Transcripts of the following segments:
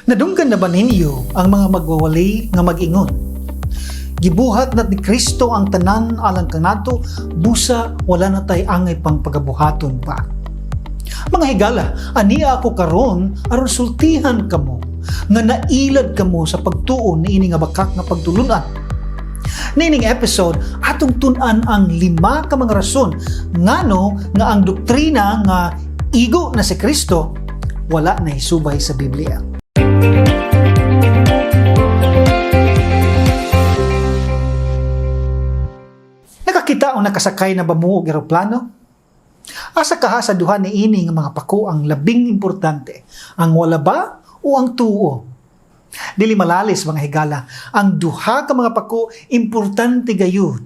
Nadunggan na ba ninyo ang mga magwawali nga mag-ingon? Gibuhat na ni Kristo ang tanan alang kanato, busa wala na tay angay pang pagabuhaton pa. Mga higala, ania ako karon aron sultihan kamo nga nailad kamo sa pagtuo niini nga bakak nga pagtulunan. Niining episode, atong tun-an ang lima ka mga rason ngano nga ang doktrina nga igo na si Kristo wala na hisubay sa Biblia. Nakakita o nakasakay na ba mo og eroplano? Asa kaha sa duha niini nga mga pako ang labing importante, ang wala ba o ang tuo? Dili malalis, mga higala, ang duha ka mga pako importante gayud.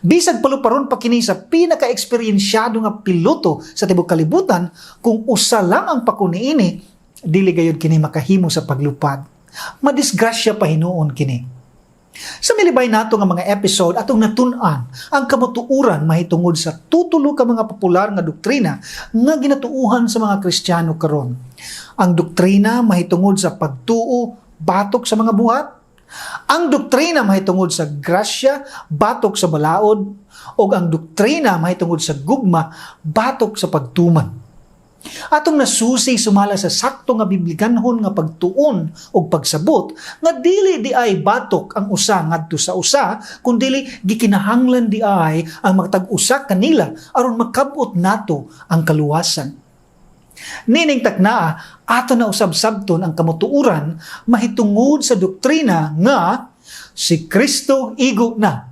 Bisag paluparon pa kini sa pinaka-eksperyensyado nga piloto sa tibuok kalibutan, kung usa lang ang pako niini, dili gayud kini makahimo sa paglupad. Madisgrasya pa hinuon kini. Sa milibay nato nga mga episode, atong natun-an ang kamatuoran mahitungod sa tutulo ka mga popular nga doktrina nga ginatuuhan sa mga Kristiyano karon. Ang doktrina mahitungod sa pagtuo batok sa mga buhat, ang doktrina mahitungod sa grasya batok sa balaod, ug ang doktrina mahitungod sa gugma batok sa pagtuman. Atong nasusi sumala sa sakto nga biblikanhon nga pagtuon og pagsabot nga dili di ay batok ang usa ngadto sa usa, kundili gikinahanglan di ay ang matag-usa kanila aron makabot nato ang kaluwasan. Nining taknaa, ato na usab-sabton ang kamatuoran mahitungod sa doktrina nga si Kristo igo na.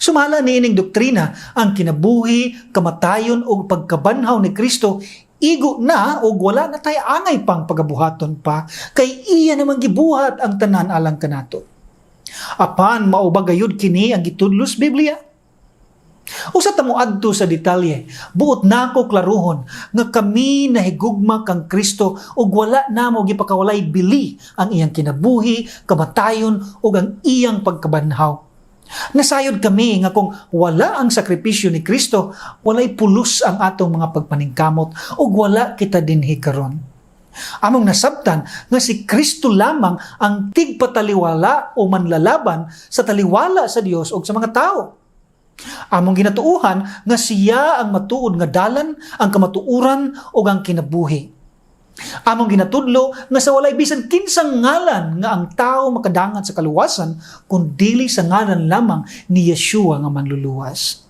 Sumala niining doktrina, ang kinabuhi, kamatayon ug pagkabanhaw ni Kristo igo na ug wala na tay angay pang pagabuhaton pa kay iya namang gibuhat ang tanan alang kanato. Apan mao ba gayud kini ang gitudlo sa Biblia? Usa ta moadto sa detalye, buot nako klaruhon nga kami nahigugma kang Kristo ug wala namo gipakawalay bili ang iyang kinabuhi, kamatayon ug ang iyang pagkabanhaw. Nasayod kami nga kung wala ang sakripisyo ni Kristo, walay pulos ang atong mga pagpaningkamot ug wala kita dinhi karon. Among nasabtan nga si Kristo lamang ang tigpataliwala o manlalaban sa taliwala sa Dios ug sa mga tao. Among ginatuuhan nga siya ang matuod nga dalan, ang kamatuoran ug ang kinabuhi. Among ginatudlo nga sa walay bisan kinsang ngalan nga ang tao makadangat sa kaluwasan kun dili sa ngalan lamang ni Yeshua nga manluluwas.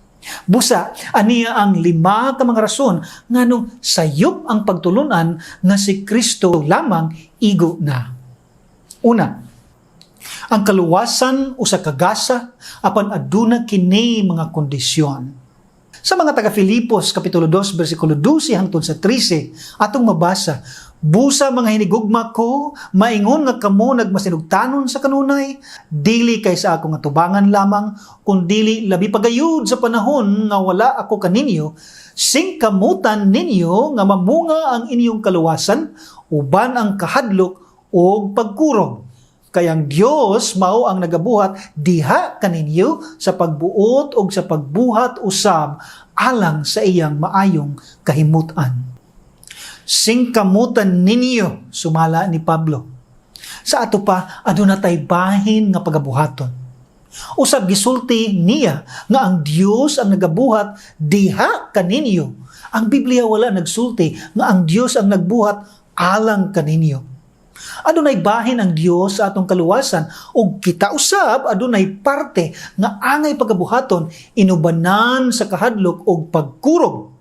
Busa, aniya ang lima ka mga rason nganong sayop ang pagtulunan nga si Kristo lamang igo na. Una, ang kaluwasan usa ka gasa apan aduna kini mga kondisyon. Sa mga taga Filipos kapitulo 2 bersikulo 12 hangtod sa 13 atong mabasa, "Busa mga hinigugma ko, maingon nga kamo nagmasinugtanon sa kanunay, dili kay sa akong atubangan lamang, kundili labi pagayud sa panahon nga wala ako kaninyo, singkamutan ninyo nga mamunga ang inyong kaluwasan uban ang kahadlok ug pagkurog. Kay ang Dios mao ang nagabuhat diha kaninyo sa pagbuot og sa pagbuhat usab alang sa iyang maayong kahimutan." Singkamutan ninyo, sumala ni Pablo. Sa ato pa, aduna tay bahin nga pagabuhaton. Usab gisulti niya nga ang Dios ang nagabuhat diha kaninyo. Ang Biblia wala nagsulti nga ang Dios ang nagbuhat alang kaninyo. Adunay bahin ang Dios sa atong kaluwasan ug kita usab adunay parte nga angay pagabuhaton inubanan sa kahadlok ug pagkurog.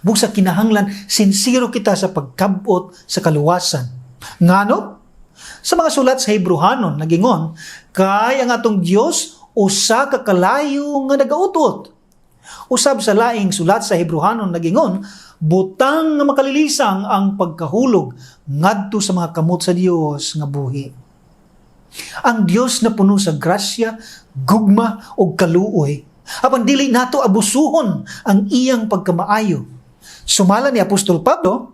Busa kinahanglan sinsero kita sa pagkabot sa kaluwasan. Ngano? Sa mga sulat sa Hebrehanon nagingon, kay ang atong Dios usa ka kalayo nga nagautot. Usab sa laing sulat sa Hebrehanon nagingon, butang nga makalilisang ang pagkahulog ngadto sa mga kamot sa Dios nga buhi. Ang Dios na puno sa grasya, gugma ug kaluoy. Apan dili nato abusuhon ang iyang pagkamaayo. Sumala ni Apostol Pablo,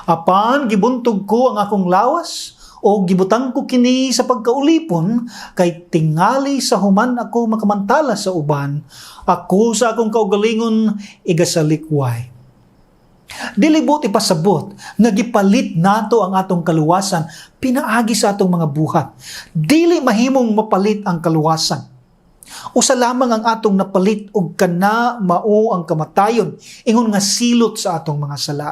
"Apan gibuntog ko ang akong lawas o gibutang ko kini sa pagkaulipon, kay tingali sa human ako makamantala sa uban, ako sa akong kaugalingon igasalikway." Dili buot ipasabot nga gipalit nato ang atong kaluwasan pinaagi sa atong mga buhat. Dili mahimong mapalit ang kaluwasan. Usa lamang ang atong napalit ug kana mao ang kamatayon ingon nga silot sa atong mga sala.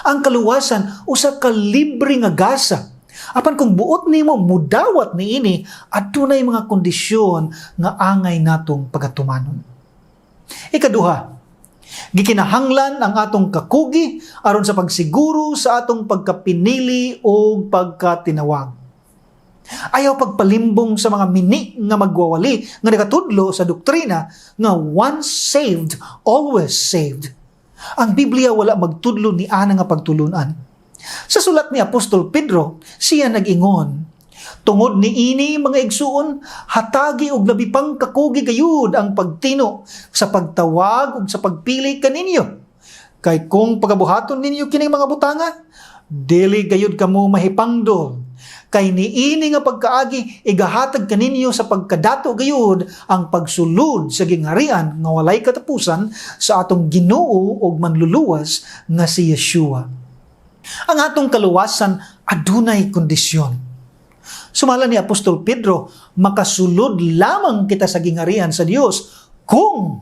Ang kaluwasan usa ka libre nga gasa. Apan kung buot nimo mudawat niini, adunay mga kondisyon nga angay natong pagatumanon. Ikaduha, gikinahanglan ang atong kakugi aron sa pagsiguro sa atong pagkapinili o pagkatinawag. Ayaw pagpalimbong sa mga mini nga magwawali nga nakatudlo sa doktrina nga once saved, always saved. Ang Biblia wala magtudlo ni ana nga pagtulunan. Sa sulat ni Apostol Pedro, siya nag-ingon, "Tungod ni ini, mga igsuon, hatagi og labi pang kakugi gayud ang pagtino sa pagtawag ug sa pagpili kaninyo. Kay kung pagabuhaton ninyo kining mga butanga, dili gayud kamo mahipangdol. Kay niini nga pagkaagi igahatag kaninyo sa pagkadato gayud ang pagsulod sa gingharian nga walay katapusan sa atong Ginoo ug Manluluwas nga si Yeshua." Ang atong kaluwasan adunay kondisyon. Sumala ni Apostol Pedro, makasulod lamang kita sa gingharian sa Dios kung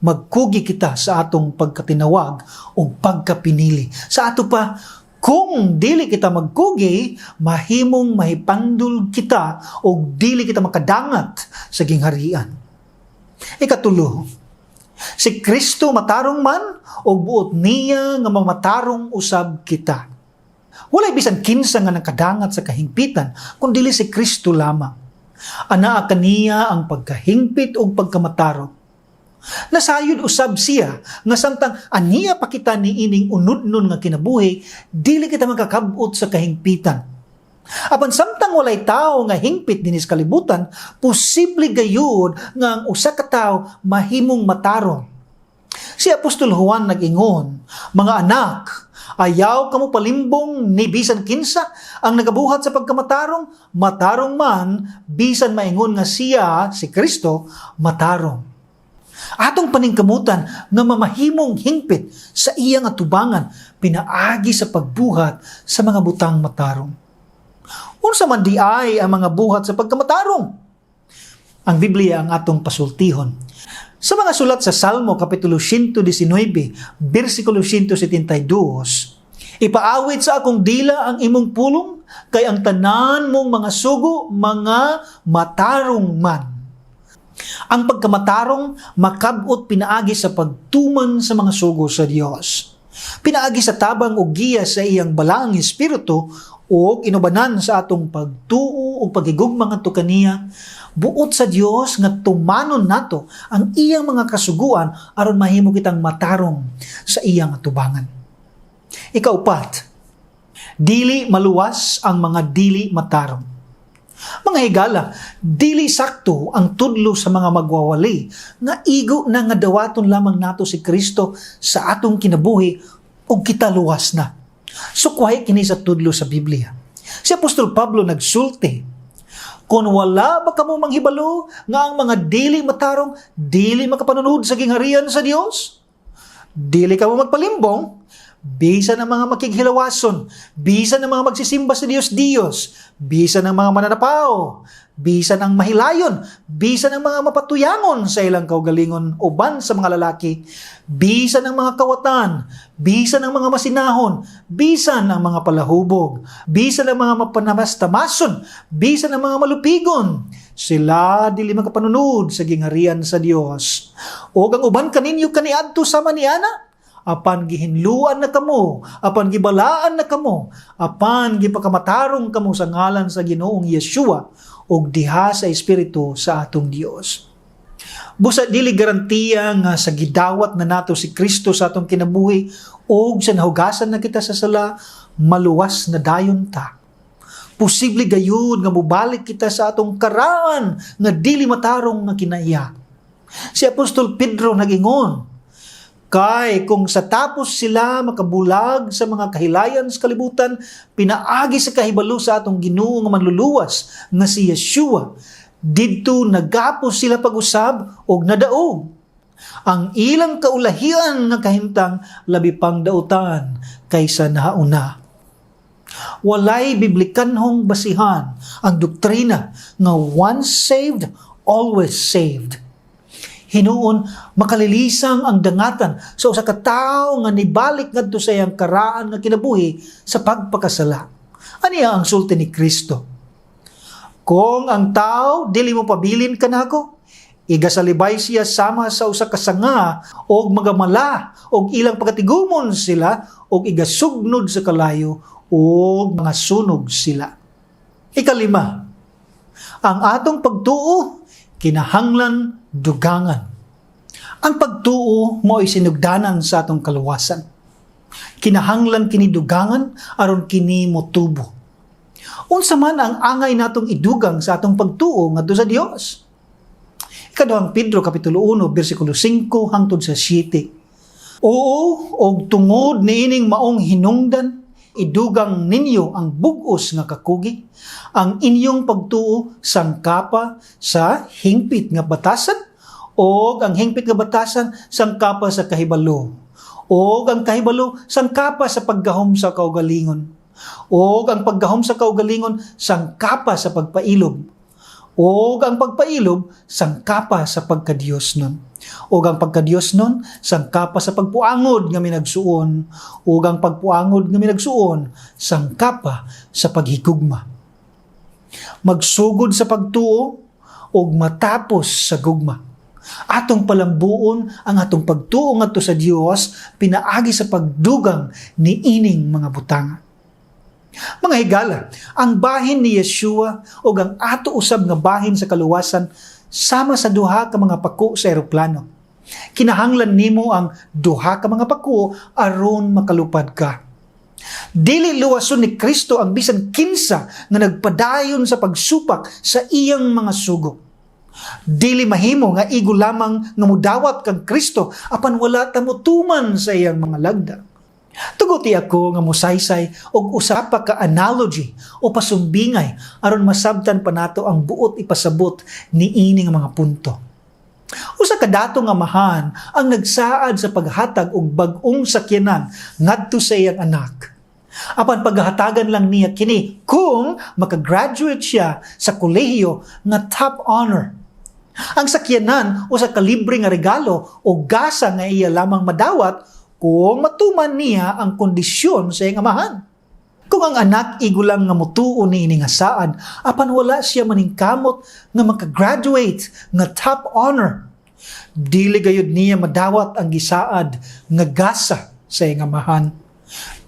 magkugi kita sa atong pagkatinawag o pagkapinili. Sa ato pa, kung dili kita magkugi, mahimong mahipangdol kita o dili kita makadangat sa gingharian. Ikatulo, si Kristo matarong man o buot niya nga mamatarong usab kita. Walay bisan kinsa nga nakadangat sa kahingpitan kun dili si Kristo lamang. Anaa kaniya ang pagkahingpit o pagkamatarong. Nasayod usab siya nga samtang aniya pa kita niining unudnon nga kinabuhi, dili kita makakabot sa kahingpitan. Apan samtang walay tao nga hingpit dinhi sa kalibutan, posible gayud nga ang usa ka tawo mahimong matarong. Si Apostol Juan nag-ingon, "Mga anak, ayaw kamo palimbong ni bisan kinsa ang nagabuhat sa pagkamatarong, matarong man, bisan maingon nga siya, si Kristo, matarong." Atong paningkamutan nga mamahimong hingpit sa iyang atubangan pinaagi sa pagbuhat sa mga butang matarong. Unsa man diay ang mga buhat sa pagkamatarong? Ang Biblia ang atong pasultihon. Sa mga sulat sa Salmo, Kapitulo 119, versikulo 172, "Ipaawit sa akong dila ang imong pulong, kay ang tanan mong mga sugo, mga matarong man." Ang pagkamatarong makabot pinaagi sa pagtuman sa mga sugo sa Dios. Pinaagi sa tabang og giya sa iyang Balaang Espiritu ug inubanan sa atong pagtuo ug paghigugma ngadto kaniya. Buot sa Dios nga tumanon nato ang iyang mga kasuguan aron mahimo kitang matarong sa iyang atubangan. Ikaupat, dili maluwas ang mga dili matarong. Mga higala, dili sakto ang tudlo sa mga magwawali nga igo na nga dawaton lamang nato si Kristo sa atong kinabuhi ug kita luwas na. Sukwahi kini sa tudlo sa Biblia. Si Apostol Pablo nagsulti, "Kung wala ba kamo manghibalo nga ang mga dili matarong dili makapanunod sa gingharian sa Dios? Dili kamo magpalimbong, bisan ang mga makighilawason, bisan ang mga magsisimba sa Diyos-Diyos, bisan ang mga mananapaw, bisan ang mahilayon, bisan ang mga mapatuyangon sa ilang kaugalingon uban sa mga lalaki, bisan ang mga kawatan, bisan ang mga masinahon, bisan ang mga palahubog, bisan ang mga mapanamastamason, bisan ang mga malupigon, sila dili makapanunod sa gingharian sa Dios. Og ang uban kaninyo kaniadto sama niana, apan gihinluan na kamo, apan gibalaan na kamo, apan gipakamatarong kamo sa ngalan sa Ginoong Yeshua ug diha sa Espiritu sa atong Dios." Busa dili garantiya nga sa gidawat na nato si Kristo sa atong kinabuhi ug sa nahugasan na kita sa sala, maluwas na dayon ta. Posible gayud nga mobalik kita sa atong karaan nga dili matarong nga kinaiya. Si Apostol Pedro nag-ingon, "Kay kung sa tapos sila makabulag sa mga kahilayan sa kalibutan, pinaagi sa kahibalo sa atong Ginoo nga Manluluwas nga si Yeshua, didto nagapos sila pag-usab og nadaog." Ang ilang kaulahian nga kahimtang labi pang dautan kaysa nahauna. Walay biblikanhong basihan ang doktrina nga once saved, always saved. Hinuon makalilisang ang dangatan sa usa ka tawo nga nibalik ngadto sa iyang karaan nga kinabuhi sa pagpakasala. Aniya ang sulti ni Kristo: "Kung ang tao dili mo pabilin kanako, igasalibay siya sama sa usa ka sanga og magamala og ilang pagatigumon sila og igasugnod sa kalayo og mga sunog sila." Ikalima, ang atong pagtuo kinahanglan dugangan. Ang pagtuo mao'y sinugdanan sa atong kaluwasan. Kinahanglan kini dugangan aron kini motubo. Unsa man ang angay natong idugang sa atong pagtuo ngadto sa Dios? Ikaduhang Pedro kapitulo 1 bersikulo 5 hangtod sa 7. "Oo, og tungod niining maong hinungdan, idugang ninyo ang bug-os nga kakugi, ang inyong pagtuo sangkapa sa hingpit nga batasan, og ang hingpit nga batasan sangkapa sa kahibalo, og ang kahibalo sangkapa sa paggahom sa kaugalingon, og ang paggahom sa kaugalingon sangkapa sa pagpailob, og ang pagpailob sangkapa sa pagkadiyosnon, og ang pagkadiyosnon sangkapa sa pagpuangod nga minagsuon, ug ang pagpuangod nga minagsuon sangkapa sa paghigugma." Magsugod sa pagtuo ug matapos sa gugma. Atong palambuon ang atong pagtuo ngadto sa Dios pinaagi sa pagdugang niining mga butanga. Mga higala, ang bahin ni Yeshua o ang ato usab nga bahin sa kaluwasan sama sa duha ka mga pako sa eroplano. Kinahanglan nimo ang duha ka mga pako aron makalupad ka. Dili luwason ni Kristo ang bisan kinsa nga nagpadayon sa pagsupak sa iyang mga sugo. Dili mahimo nga igo lamang nga mudawat kang Kristo apan wala ta motuman sa iyang mga lagda. Tuguti ako nga musaysay og usa pa ka analogy o pasumbingay aron masabtan pa nato ang buot ipasabot niini nga mga punto. Usa ka datong amahan ang nagsaad sa paghatag og bag-ong sakyanan ngadto sa iyang anak. Apan paghatagan lang niya kini kung makagraduate siya sa kolehiyo nga top honor. Ang sakyanan usa ka libre nga regalo o gasa nga iya lamang madawat kung matuman niya ang kondisyon sa iyang amahan. Kung ang anak igo lang nga mutuo niini nga saad apan wala siya maningkamot nga makagraduate nga top honor, dili gayud niya madawat ang gisaad nga gasa sa iyang amahan.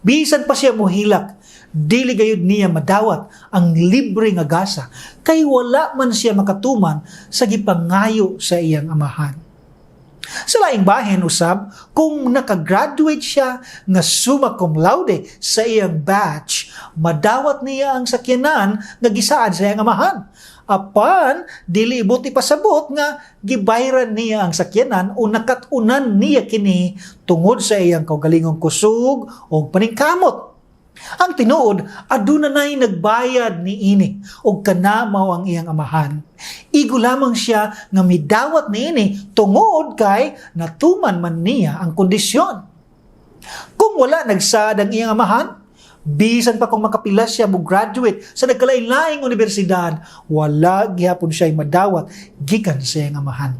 Bisan pa siya muhilak, dili gayud niya madawat ang libre nga gasa kay wala man siya makatuman sa gipangayo sa iyang amahan. Sa laing bahin usab, kung nakagraduate siya nga summa cum laude sa iyang batch, madawat niya ang sakyanan nga gisaad sa iyang amahan. Apan dili ibot ipasabot nga gibayran niya ang sakyanan o nakat-unan niya kini tungod sa iyang kaugalingong kusog o paningkamot. Ang tinuod, aduna nay nagbayad niini og kana mao ang iyang amahan. Igo lamang siya nga midawat niini tungod kay natuman man niya ang kondisyon. Kung wala nagsaad ang iyang amahan, bisan pa kung makapilas siya mo graduate sa nagkalain-laing universidad, wala gihapon siya madawat gikan sa iyang amahan.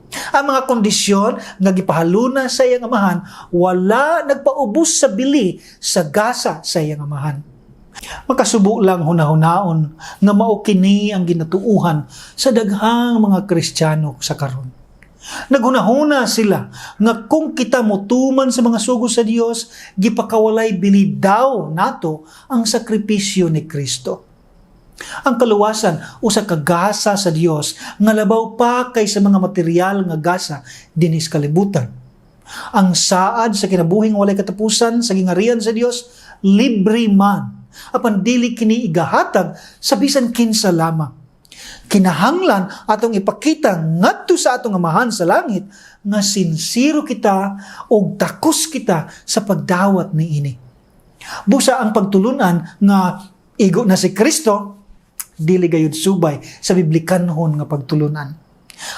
Ang mga kondisyon nga gipahaluna sa iyang amahan, wala nagpaubos sa bili sa gasa sa iyang amahan. Makasubo lang hunahunaon nga mao kini ang ginatuuhan sa daghang mga Kristiyano sa karon. Naghunahuna sila nga kung kita motuman sa mga sugo sa Dios, gipakawalay bili daw nato ang sakripisyo ni Kristo. Ang kaluwasan usa ka gasa sa Dios nga labaw pa kaysa mga material nga gasa dinhi sa kalibutan. Ang saad sa kinabuhing walay katapusan sa gingarian sa Dios libre man, apan dili kini igahatag sa bisan kinsa lamang. Kinahanglan atong ipakita ngadto sa atong Amahan sa langit nga sinsero kita og takos kita sa pagdawat niini. Busa ang pagtulunan nga igo na si Kristo dili gayud subay sa biblikanhon nga pagtulunan.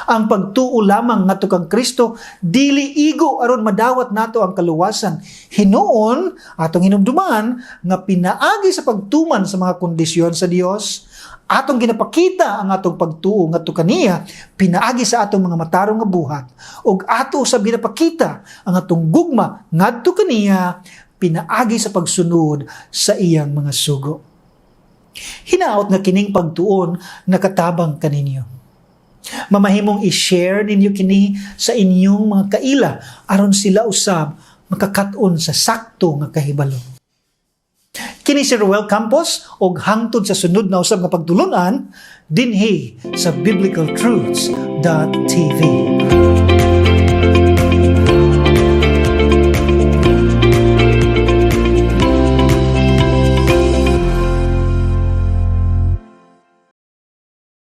Ang pagtuo lamang ngadto kang Kristo dili igo aron madawat nato ang kaluwasan. Hinuon atong hinumduman nga pinaagi sa pagtuman sa mga kondisyon sa Dios, atong ginapakita ang atong pagtuo ngadto kaniya pinaagi sa atong mga matarong nga buhat, ug ato usab ginapakita ang atong gugma ngadto kaniya pinaagi sa pagsunod sa iyang mga sugo. Hinaot nga kining pagtuon nakatabang kaninyo. Mamahimong i-share ninyo kini sa inyong mga kaila aron sila usab makakat-on sa sakto nga kahibalo. Kini si Ruel Campos, og hangtod sa sunod na usab nga pagtulunan dinhi sa biblicaltruths.tv.